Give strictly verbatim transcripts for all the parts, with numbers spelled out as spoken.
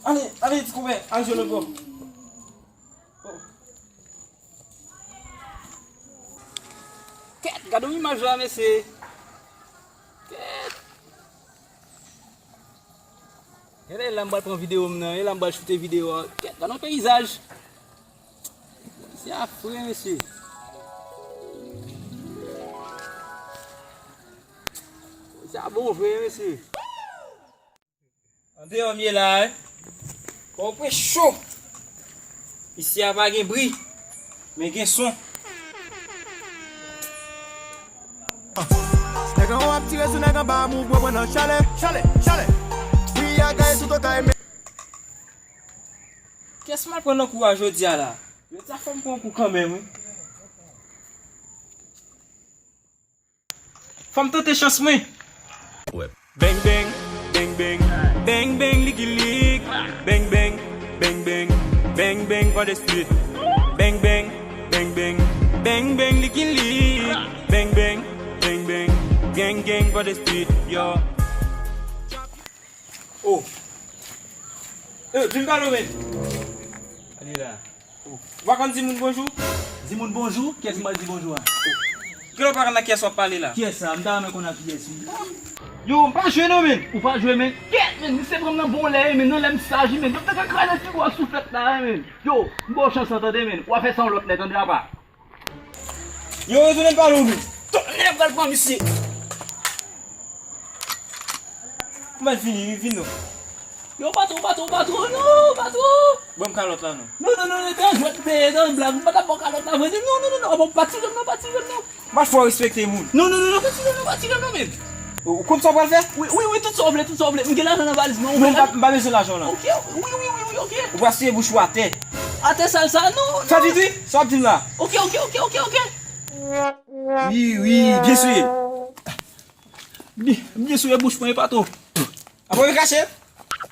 Ale, ale, ti koupen, al jwe lòt bò. Oh. Kèt, gade yon imaj la, mesye. Kèt. Gade la, m pral pran videyo m nan, e la m pral choute videyo a. Kèt, gade yon peyizaj. Se afre, mesye. Sa bon vre, mesye. Andeyò m ye la, wi. Kòkwe cho. Isi a pa gen bri, men gen son. Nèg anwo ap tire sou nèg anba, mouvman pran nan chalè, chalè, chalè. Bri a gaye tout okay, men. Kiyès m al pran nan kou a jodi a la? Jodi a fò m pran kou kanmenm, wi. Fò m tante chans mwen. Bang bang, bang bang, bang bang, liki lik. Bang bang, bang bang, bang bang for the street. Bang bang, bang bang, bang bang, liki lik. Bang bang, bang bang, gang gang for the street, yo. Oh. Eh, vin pale w, men. Ale la. Ou pa konn di moun bonjou? Di moun bonjou? Kiyès m pral di bonjou a? Kilè w pa konn ak kiyès w ap pale la? Kiyès sa? M ta renmen konn ak kiyès, wi. Yo, m pa jwe non, men. Ou pa jwe, men? Kèt, men, misye pran m nan bon lè, men, nan lè m saj, men. Yo, te ka kraze figi w ak souflèt la, men. Yo, m ba w chans lan, tande, men. W a fè sa yon lòt lè, tande, apa. Yo, retounen pale w, men. Tonnè pral pran misye. M pral fini, wi, vin non. Yo, patwon, patwon, patwon, non, patwon. Ban m kalòt la, non. Non, non, non, non, te yon jwèt, te yon blag. M pa t ap ba w kalòt la, vre. Non, non, non, non, pa tire m, non, pa tire m, non. M ap fè w respekte moun. Non, non, non, non, pa tire m, non, pa tire m, non, men. Ou, ou konn sa w pral fè? Wi, wi, wi, tout sa w vle, tout sa w vle. M gen lajan nan valiz mwen. Non, m pa, m pa bezwen lajan w la. Ok, wi, wi, wi, wi, ok. Ou pral siye bouch ou atè. Atè sal sa, non, non. Sa w di, di? Sa w ap di m la? Ok, ok, ok, ok, ok. Wi, wi, byen siye. Byen, byen siye bouch mwen, e pa twò. Apa w vin kache?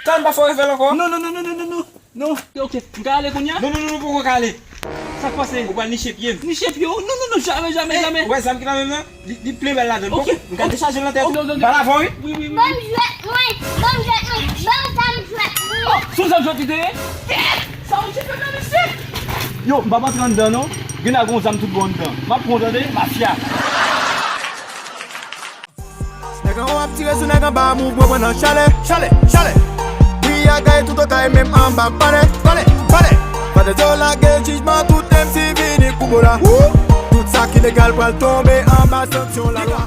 Tann, pa fè w refè l ankò. Non, non, non, non. Non. Ok, ok. M ka ale kounye a? Non, non, non, non, poko ka ale. Sa k pase? Ou pral niche pye m. Niche pye w? Non, non, non, jamè, jamè, jamè. Ou wè zam ki nan men m nan? Li, li plen bal ladan l. Ok. M ka dechaje l nan tèt ou. Ok, ok, ok. M pral avè w, wi. Wi, wi, wi. Ban m jwèt mwen, ban m jwèt mwen, ban m zam jwèt mwen. Oh, se yon zam jwèt li te ye? Sa w jete nan misye? Yo, m p ap antre anndan non. Gen nèg gon zam tout bon anndan. M ap pran w tande, mafya. Nèg anwo ap tire sou nèg anba, mouvman pran nan chalè, chalè, chalè. Bri a gaye tout okay, menm anba palè, palè, palè. Fadè Joe lage jijman, tout M C vini koubo la. Tout sa ki legal pral tonbe anba sanksyon lalwa.